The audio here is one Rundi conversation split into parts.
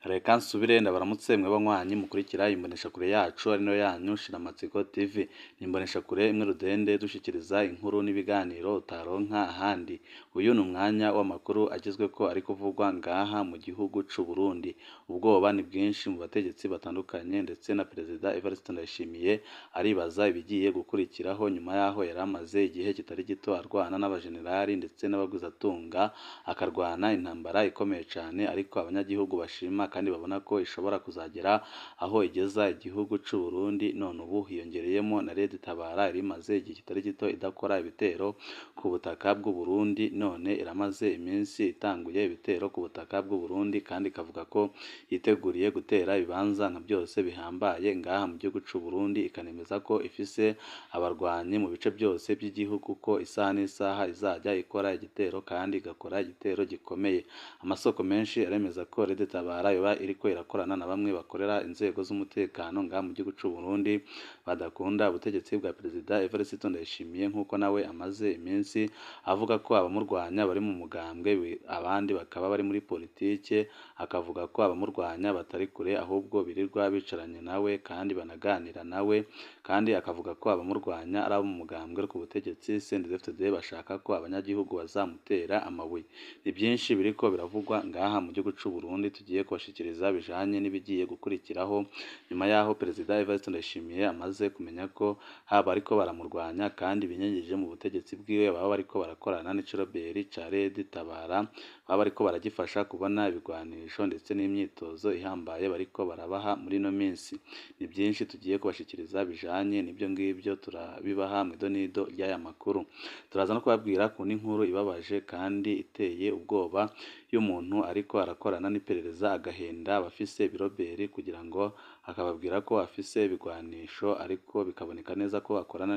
Reka nsubire ndabaramutse mwe banywanyi mukurikira imboneshakure yacu ari nayo yanyu Shiramatsiko TV. Ni imboneshakure imwe rudende dushikiriza inkuru n'ibiganiro utaronka ahandi. Uyu ni umwanya w'amakuru agezweko ari kuvugwa ngaha mu gihugu c'u Burundi. Ubwoba ni bwinshi mu bategetsi batandukanye ndetse na Perezida Evariste Ndayishimiye aribaza ibigiye gukurikiraho nyuma yaho yari amaze igihe kitari gito arwana n'abajenerali ndetse n'abagwizatunga, akarwana intambara ikomeye cane ariko abanyagihugu bashima kandi babona ko ishobora kuzagera aho igeza igihugu c'u Burundi. None ubu hiyongereyemo na Red Tabara yari imaze igihe kitari gito idakora ibitero ku butaka bw'u Burundi, none iramaze iminsi itanguye ibitero ku butaka bw'u Burundi kandi ikavuga ko yiteguriye gutera ibibanza nka byose bihambaye ngaha mu gihugu c'u Burundi, ikanemeza ko ifise abarwanyi mu bice byose by'igihugu ko isaha n'isaha izajya ikora igitero kandi igakora igitero gikomeye. Amasoko menshi aremeza ko Red Tabara yoba iriko irakorana na bamwe bakorera inzego z'umutekano ngaha mu gihugu c'u Burundi badakunda ubutegetsi bwa Perezida Evariste Ndayishimiye, nk'uko nawe amaze iminsi avuga ko abamurwanya bari mu mugambwe, abandi bakaba bari muri politike, akavuga ko abamurwanya batari kure ahubwo birirwa bicaranye nawe kandi banaganira nawe, kandi akavuga ko abamurwanya ari abo mu mugambwe ku butegetsi CNDD-FDD bashaka ko abanyagihugu bazamutera amabuye. Ni byinshi biriko biravugwa ngaha mu gihugu c'u Burundi tugiye kubashikiriza bijanye n'ibigiye gukurikiraho nyuma yaho Perezida Evariste Ndayishimiye amaze kumenya ko haba ariko baramurwanya kandi binyegeje mu butegetsi bwiwe baba bariko barakorana n'iciroberi ca Red Tabara, baba bariko baragifasha kubona ibigwanisho ndetse n'imyitozo ihambaye bariko barabaha muri ino minsi. Ni byinshi tugiye kubashikiriza bijanye n'ibyo ngibyo, turabibaha mw'idonido ry'aya makuru. Turaza no kubabwira ku n'inkuru ibabaje kandi iteye ubwoba y'umuntu ariko arakorana n'iperereza agahenda abafise ibiroberi kugira ngo akababwira ko afise ibigwanisho, ariko bikaboneka neza ko akorana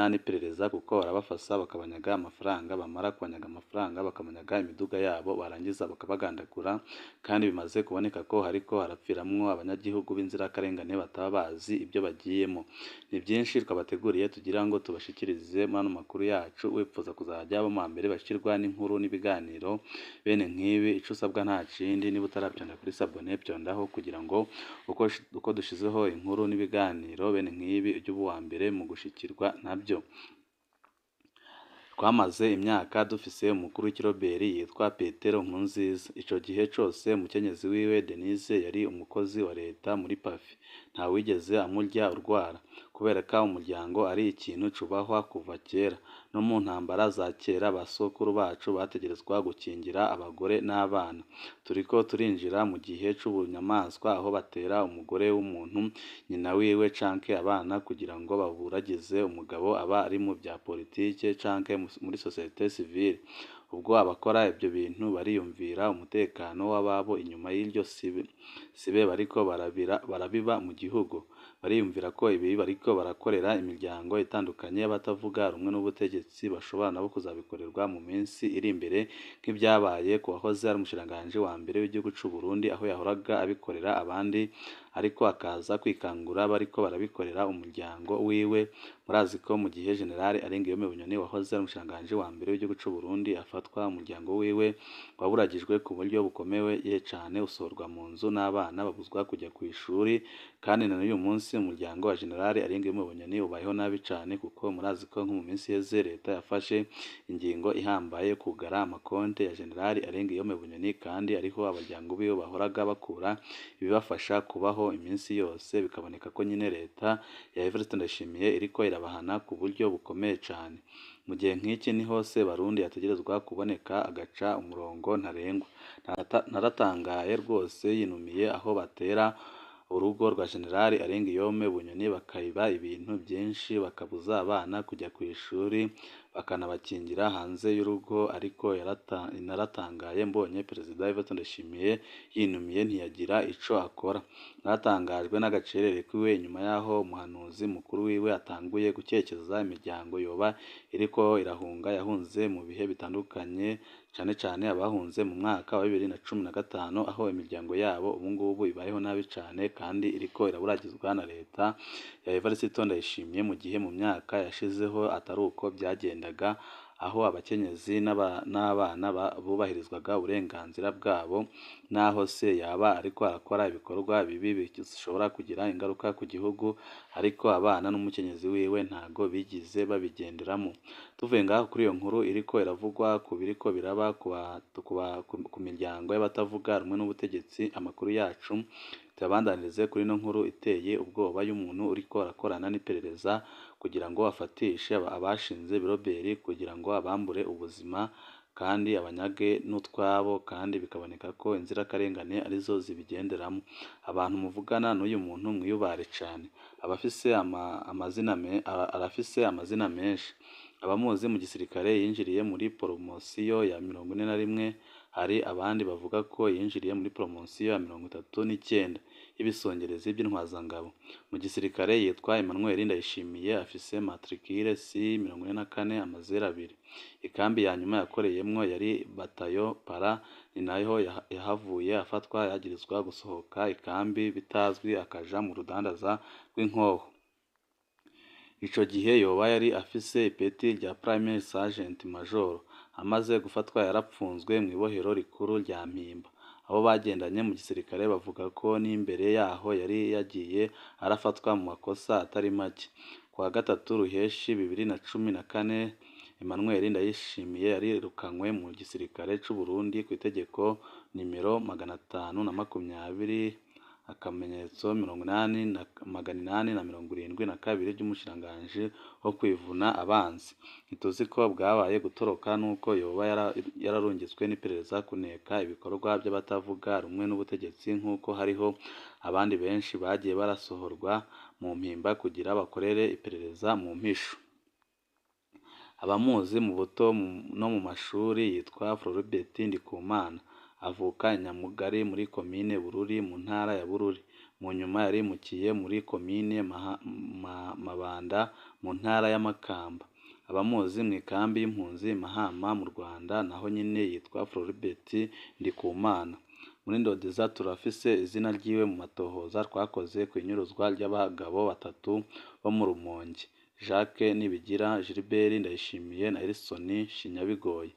n'iperereza kuko barabafasa bakabanyaga amafaranga, bamara kubanyaga amafaranga bakabanyaga imiduga yabo, barangiza bakabagandagura, kandi bimaze kuboneka ko hariko harapfiramwo abanyagihugu b'inzirakarengane bataba bazi ibyo bagiyemo. Ni byinshi twabateguriye tugira ngo tubashikirize muri ano makuru yacu. Wipfuza kuzajya aba mu mbere bashikirwa n'inkuru n'ibiganiro bene nk'ibi, ico usabwa nta kindi, niba utaravyonda kuri sabone vyondaho kugira ngo uko dushizeho inkuru n'ibiganiro bene nk'ibi ujye uba uwa mbere mu gushikirwa nabyo. Twamaze imyaka dufise umukuru w'ikiroberi yitwa Petero Nkurunziza. Ico gihe cose umukenyezi wiwe Denise yari umukozi wa leta muri PAFI, ntawigeze amurya urwara, kubera ko umuryango ari ikintu cubahwa kuva kera. No mu ntambara za kera ba sokuru bacu bategerezwa gukingira abagore n'abana. Turiko turinjira mu gihe c'ubunyamaswa aho batera umugore w'umuntu, nyina wiwe canke abana kugira ngo baburagize umugabo aba ari mu vya politike canke muri societe civile. Ubwo abakora ibyo bintu bariyumvira umutekano w'ababo inyuma y'iryo sibe bariko barabiba mu gihugu. Bariyumvira ko ibi bariko barakorera imiryango itandukanye y'abatavuga rumwe n'ubutegetsi bashobora nabo kuzabikorerwa mu minsi iri imbere, nk'ivyabaye ku wahoze ari umushikiranganji wa mbere w'igihugu c'u Burundi aho yahoraga abikorera abandi ariko akaza kwikangura bariko barabikorera umuryango wiwe. Murazi ko mu gihe General Arenguiyome Bunyoni wahoze ari umushikiranganji wa mbere w'igihugu c'u Burundi afatwa, umuryango wiwe waburagijwe ku buryo bukomeye cane, usohorwa mu nzu n'abana babuzwa kujya kw'ishuri, kandi na n'uyu munsi umuryango wa General Arenguiyome Bunyoni ubayeho nabi cane, kuko murazi ko nko mu minsi iheze leta yafashe ingingo ihambaye yo kugara amakonte ya General Arenguiyome Bunyoni, kandi ariho abaryango biwe bahoraga bakura ibibafasha kubaho iminsi yose. Bikaboneka ko nyine leta ya Evariste Ndayishimiye iriko irabahana ku buryo bukomeye cane. Mu gihe nk'iki niho Sebarundi ategerezwa kuboneka agaca umurongo ntarengwa. Naratangaye rwose yinumiye aho batera urugo rwa General Arenguiyome Bunyoni bakabiba ibintu byinshi, bakabuza abana kujya kw'ishuri, bakanabakingira hanze y'urugo, ariko naratangaye mbonye Perezida Evariste Ndayishimiye yinumiye ntiyagira ico akora. Naratangajwe n'agacerere kiwe inyuma yaho umuhanuzi mukuru wiwe atanguye gukekeza imiryango yoba iriko irahunga yahunze mu bihe bitandukanye, cane cane abahunze mu mwaka wa 2015, aho imiryango yabo ubungubu ibayeho nabi cane kandi iriko iraburagizwa na leta ya Evariste Ndayishimiye, mu gihe mu myaka yashizeho atari uko byagendaga. aho abakenyezi n'abana bubahirizwaga uburenganzira bwabo, naho se yaba ariko arakora ibikorwa bibi bishobora kugira ingaruka ku gihugu, ariko abana n'umukenyezi wiwe ntago bigize babigenderamo. Tuvuye ngaho kuri iyo nkuru iriko iravugwa ku biriko biraba ku miryango y'abatavuga rumwe n'ubutegetsi, amakuru yacu tuyabandanirize kuri ino nkuru iteye ubwoba y'umuntu uriko arakorana n'iperereza kugira ngo afatishe abashinze biroberi kugira ngo abambure ubuzima kandi abanyage n'utwabo, kandi bikaboneka ko inzirakarengane arizo zibigenderamo. Abantu muvugana n'uyu muntu mwiyubare cane, abafise amazina arafise amazina menshi. Abamuzi mu gisirikare yinjiriye muri poromosiyo ya 41, hari abandi bavuga ko yinjiriye muri poromosiyo ya 39 y'ibisongerezi by'intwazangabo. Mu gisirikare yitwa Emmanuel Ndayishimiye, afise matricule C 44 0 2. Ikambi ya nyuma yakoreyemwo yari batayo para, ni naho yahavuye afatwa yagirizwa gusohoka ikambi bitazwi akaja mu rudandaza rw'inkoho. Ico gihe yoba yari afise ipeti rya Premier Sergent Major. Amaze gufatwa yarapfunzwe mw'ibohero rikuru rya Mpimba. Abo bagendanye mu gisirikare bavuga ko n'imbere yaho yari yagiye arafatwa mu makosa atari make. Kuwa gatatu Ruheshi 2014, Emmanuel Ndayishimiye yarirukanywe mu gisirikare c'u Burundi kw'itegeko nimero 520 akamenyetso 872 ry'umushikiranganji wo kwivuna abansi. Ntituzi ko bwabaye gutoroka nuko yoba yararungitswe n'iperereza kuneka ibikorwa by'abatavuga rumwe n'ubutegetsi, nk'uko hariho abandi benshi bagiye barasohorwa mu Mpimba kugira bakorere iperereza mu mpisho. Abamuzi mu buto no mu mashuri yitwa Floribert Ndikumana, avuka i Nyamugari muri komine Bururi mu ntara ya Bururi. Mu nyuma yarimukiye muri komine Mabanda mu ntara ya Makamba. Abamuzi mw'ikambi y'impunzi Mahama mu Rwanda naho nyene yitwa Floribert Ndikumana. Muri Ndondeza turafise izina ryiwe mu matohoza twakoze kw'inyuruzwa ry'abagabo batatu bo mu Rumonge: Jacques Nibigira, Gilbert Ndayishimiye na Elson Shinyabigoye.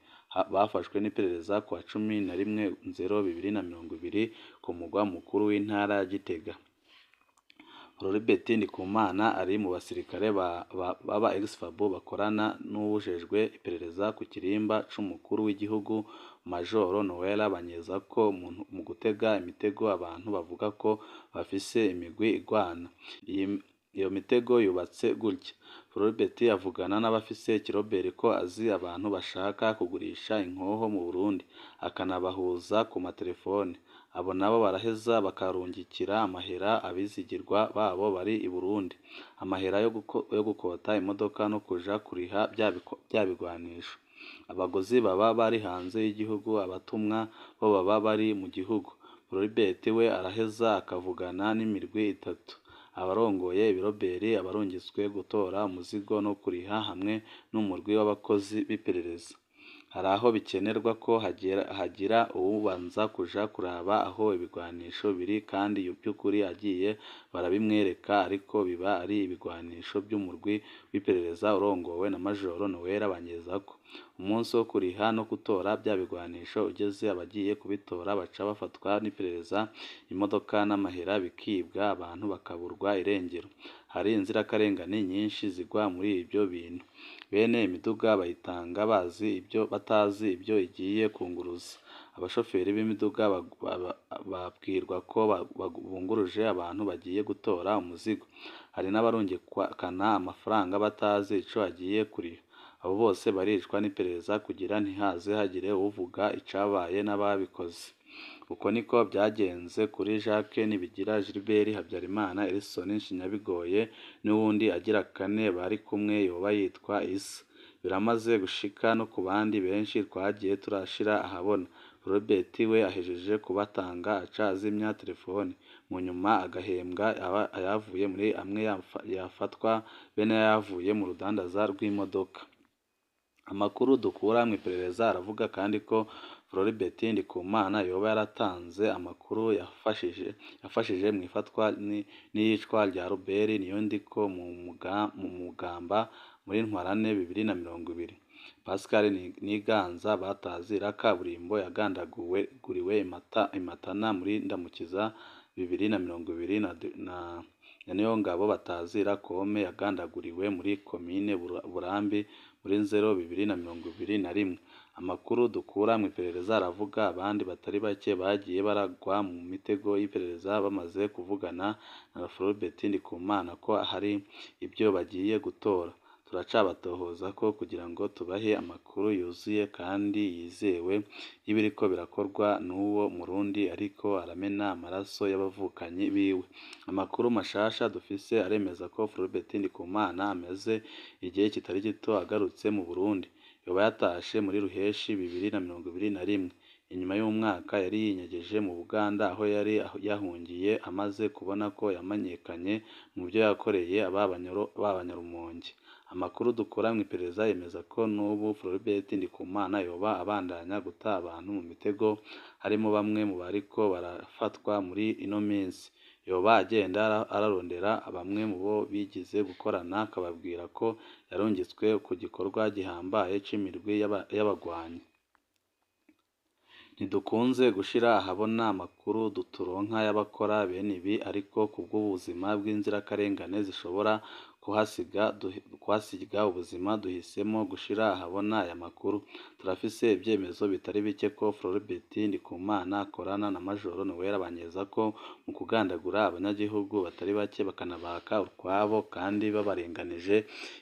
Bafashwe n'iperereza kuwa 11 Nzero 2020 ku mugwa mukuru w'intara ya Gitega. Floribert Ndikumana ari mu basirikare b'aba ex-FAB bakorana n'uwujejwe iperereza ku kirimba c'umukuru w'igihugu Major Noel Banyezako mu gutega imitego abantu bavuga ko bafise imigwi igwana. Iyo mitego yubatse gutya: Floribert avugana n'abafise ikiroberi ko azi abantu bashaka kugurisha inkoho mu Burundi, akanabahuza ku materefone. Abo nabo baraheza bakarungikira amahera abizigirwa babo bari i Burundi, amahera yo gukota imodoka no kuja kuriha vya bigwanisho. Abaguzi baba bari hanze y'igihugu, abatumwa bo baba bari mu gihugu. Floribert we araheza akavugana n'imirwi itatu: abarongoye ibiroberi, abarungitswe gutora umuzigo no kuriha hamwe n'umurwi w'abakozi b'iperereza. Hari aho bikenerwa ko hagira uwubanza kuja kuraba aho ibigwanisho biri kandi vy'ukuri agiye barabimwereka, ariko biba ari ibigwanisho vy'umurwi w'iperereza urongowe na Major Noel Banyezako. Umunsi wo kuriha no gutora vya bigwanisho ugeze, abagiye kubitora baca bafatwa n'iperereza, imodoka n'amahera bikibwa, abantu bakaburwa irengero. Hari inzirakarengane nyinshi zigwa muri ivyo bintu. Bene imiduga bayitanga bazi ibyo batazi ibyo igiye kunguruza. Abashoferi b'imiduga babwirwa ko bunguruje abantu bagiye gutora umuzigo. Hari n'abarungikana amafaranga batazi ico agiye kuriha. Abo bose baricwa n'iperereza kugira ntihaze hagire uwuvuga icabaye n'ababikoze. Uko niko vyagenze kuri Jacques Nibigira, Gilbert Habyarimana, Elson Nshinyabigoye n'uwundi agira kane bari kumwe yoba yitwa Issa. Biramaze gushika no ku bandi benshi twagiye turashira ahabona. Robert we ahejeje kubatanga aca azimya telefone, mu nyuma agahembwa ayavuye muri amwe yafatwa be n'ayavuye mu rudandaza rw'imodoka. Amakuru dukura mw'iperereza aravuga kandi ko Floribert Ndikumana yoba yaratanze amakuru yafashije mw'ifatwa n'iyicwa rya Robert Niyondiko mu Mugamba muri Ntwarante 2020. Pascal Niganza batazira Kaburimbo yagandaguriwe i Matana muri Ndamukiza 2020 na Niyongabo batazira Kome yagandaguriwe muri komine Burambi muri Nzero 2021. Amakuru dukura mu iperereza aravuga abandi batari bake bagiye baragwa mu mitego y'iperereza bamaze kuvugana na Floribert Ndikumana ko hari ibyo bagiye gutora. Turacabatohoza ko kugira ngo tubahe amakuru yuzuye kandi yizewe y'ibiriko birakorwa n'uwo Murundi ariko aramena amaraso y'abavukanyi biwe. Amakuru mashasha dufise aremeza ko Floribert Ndikumana amaze igihe kitari gito agarutse mu Burundi. Yoba yatashe muri Ruheshi 2021 inyuma y'umwaka yari yinyegeje mu Buganda aho yari yahungiye amaze kubona ko yamenyekanye mu byo yakoreye aba Banyarumonge. Amakuru dukura mu iperereza yemeza ko n'ubu Floribert Ndikumana yoba abandanya guta abantu mu mitego, harimo bamwe mu bariko barafatwa muri ino minsi. Yoba agenda ararondera bamwe mu bo bigize gukorana akababwira ko yarungitswe ku gikorwa gihambaye c'imirwi y'abagwanyi. Ntidukunze gushira ahabona amakuru turonka y'abakora bene ibi, ariko kubw'ubuzima bw'inzirakarengane zishobora kuhasiga ubuzima duhisemo gushira ahabona aya makuru. Turafise ivyemezo bitari bike ko Floribert Ndikumana akorana na Majoro Noel Banyezako mu kugandagura abanyagihugu batari bake bakanabaka utwabo kandi babarenganije.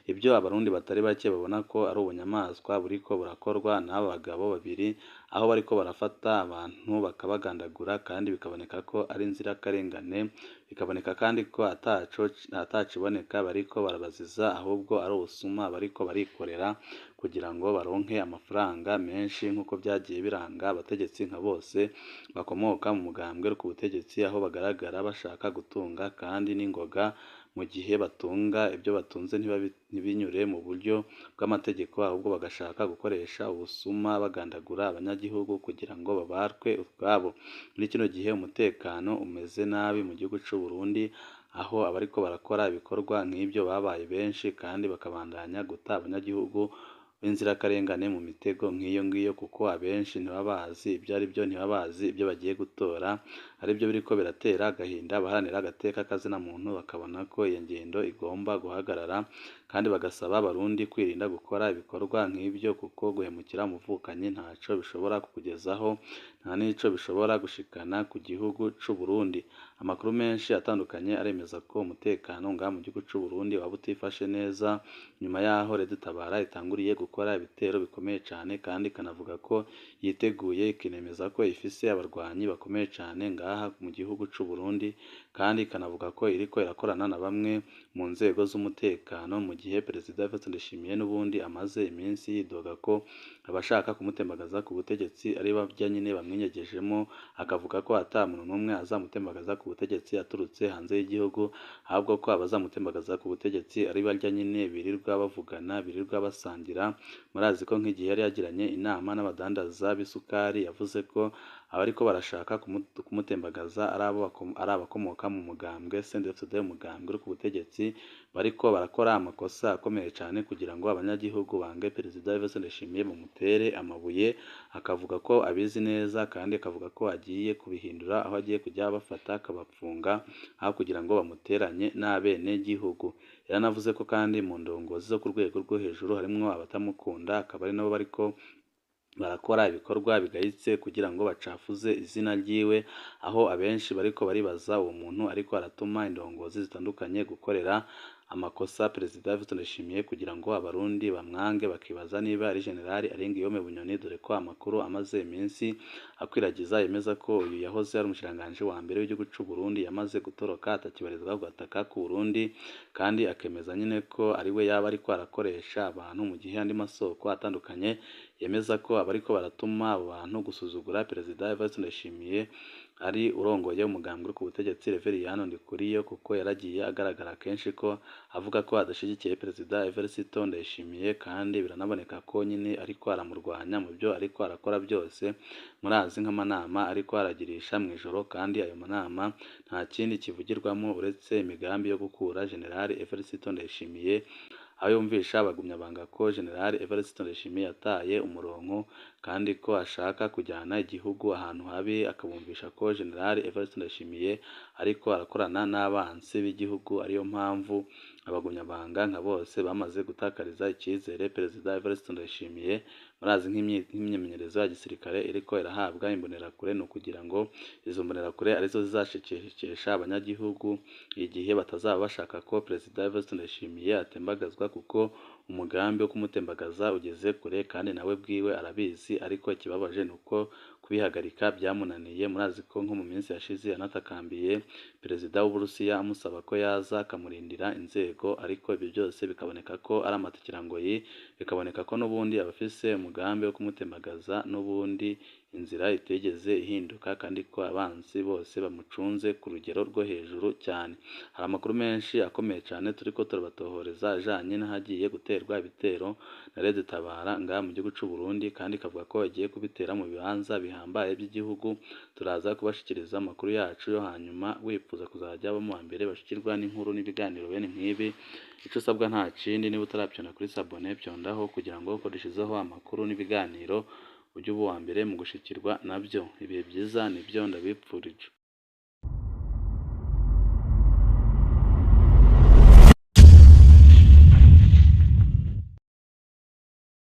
Ibyo abarundi batari bake babona ko ari ubunyamaswa buriko burakorwa n'aba bagabo babiri, aho bariko barafata abantu bakabagandagura kandi bikaboneka ko ari inzirakarengane, bikaboneka kandi ko ataciboneka bariko barabaziza, ahubwo ari ubusuma bariko barikorera kugira ngo baronke amafaranga menshi nk'uko vyagiye biranga abategetsi nka bose bakomoka mu mugambwe ku butegetsi, aho bagaragara bashaka gutunga kandi n'ingoga mu gihe batunga ibyo batunze ntibinyure mu buryo bw'amategeko, ahubwo bagashaka gukoresha ubusuma bagandagura abanyagihugu kugira ngo babarwe utwabo. Muri kino gihe umutekano umeze nabi mu gihugu c'u Burundi, aho abariko barakora ibikorwa nk'ibyo babaye benshi kandi bakabandanya guta abanyagihugu b'inzirakarengane mu mitego nk'iyo ngiyo, kuko abenshi ntibabazi ibyo ari byo, ntibabazi ibyo bagiye gutora, aribyo biriko biratera agahinda abaharanira agateka k'azina muntu, bakabona ko iyo ngendo igomba guhagarara kandi bagasaba abarundi kwirinda gukora ibikorwa nk'ibyo, kuko guhemukira umuvukanyi ntaco bishobora kukugezaho, nta n'ico bishobora gushikana ku gihugu c'u Burundi. Amakuru menshi atandukanye aremeza ko umutekano ngaha mu gihugu c'u Burundi waba utifashe neza, nyuma yaho Red Tabara itanguriye gukora ibitero bikomeye cane, kandi ikanavuga ko yiteguye, ikinemeza ko ifise abarwanyi bakomeye cane ngaha mu gihugu c'u Burundi, kandi ikanavuga ko iriko irakorana na bamwe mu nzego z'umutekano, mu gihe Perezida Evariste Ndayishimiye n'ubundi amaze iminsi yidoga ko abashaka kumutembagaza ku butegetsi ari barya nyene bamwinyegejemo, akavuga ko ata muntu n'umwe azamutembagaza ku butegetsi aturutse hanze y'igihugu, ahubwo ko abazamutembagaza ku butegetsi ari barya nyene birirwa bavugana, birirwa basangira. Murazi ko nk'igihe yari yagiranye inama n'abadandaza b'isukari yavuze ko abariko barashaka kumutembagaza ari abakomoka mu mugambwe CNDD-FDD, umugambwe uri ku butegetsi, bariko barakora amakosa akomeye cane kugira ngo abanyagihugu bange Perezida Evariste Ndayishimiye bamutere amabuye, akavuga ko abizi neza kandi akavuga ko agiye kubihindura, aho agiye kujya abafata akabapfunga aho kugira ngo bamuteranye n'abenegihugu. Yaranavuze ko kandi mu ndongozi zo ku rwego rwo hejuru harimwo abatamukunda, akaba ari nabo bariko barakora ibikorwa bigayitse kugira ngo bacafuze izina ryiwe, aho abenshi bariko baribaza uwo muntu ariko aratuma indongozi zitandukanye gukorera amakosa Perezida Evariste Ndayishimiye kugira ngo abarundi bamwange, bakibaza niba ari General Aringa Bunyoni, dore ko amakuru amaze iminsi akwiragiza yemeza ko uyu yahoze ari umushikiranganji wa mbere w'igihugu c'u Burundi yamaze gutoroka atakibarizwa ku gataka k'u Burundi, kandi akemeza nyine ko ari we yaba ariko arakoresha abantu, mu gihe andi masoko atandukanye yemeza ko abariko baratuma abo bantu gusuzugura Perezida Evariste Ndayishimiye ari urongoye umugambwe uri ku butegetsi Reveriyani Ndikuriyo, kuko yaragiye agaragara kenshi ko avuga ko adashigikiye Perezida Evariste Ndayishimiye, kandi biranaboneka ko nyine ariko aramurwanya mu byo ariko arakora byose. Murazi nk'amanama ariko aragirisha mw'ijoro, kandi ayo manama nta kindi kivugirwamo uretse imigambi yo gukura General Evariste Ndayishimiye aho yumvisha abagumyabanga ko General Evariste Ndayishimiye yataye umurongo kandi ko ashaka kujyana igihugu ahantu habi, akabumvisha ko General Evariste Ndayishimiye ariko arakorana n'abansi b'igihugu, ariyo mpamvu abagumyabanga nka bose bamaze gutakariza icyizere Perezida Evariste Ndayishimiye. Murazi nk'imyimenyerezo ya gisirikare iriko irahabwa imbonerakure ni ukugira ngo izo mbonerakure arizo zizashekesha abanyagihugu igihe batazaba bashaka ko Perezida Evariste Ndayishimiye atembagazwa, kuko umugambi wo kumutembagaza ugeze kure kandi nawe bwiwe arabizi, ariko ikibabaje ni uko kubihagarika byamunaniye. Murazi ko nko mu minsi yashize yanatakambiye Perezida w'Uburusiya amusaba ko yaza akamurindira inzego, ariko ibyo byose bikaboneka ko ari amatikirangoyi, bikaboneka ko n'ubundi abafise umugambi wo kumutembagaza n'ubundi inzira itigeze ihinduka, kandi ko abansi bose bamucunze ku rugero rwo hejuru cyane. Hari amakuru menshi akomeye cyane turiko turabatohoreza ajanye n'ahagiye guterwa ibitero na Red Tabara ngaha mu gihugu c'u Burundi, kandi ikavuga ko igiye kubitera mu bibanza bihambaye by'igihugu. Turaza kubashikiriza amakuru yacu yo hanyuma. Wifuza kuzajya aba mu wa mbere bashikirwa n'inkuru n'ibiganiro bene nk'ibi, ico usabwa nta kindi, niba utaravyonda kuri sabone vyondaho kugira ngo uko dushizeho amakuru n'ibiganiro ujye uba uwa mbere mu gushikirwa nabyo. Ibihe byiza nibyo ndabipfurije.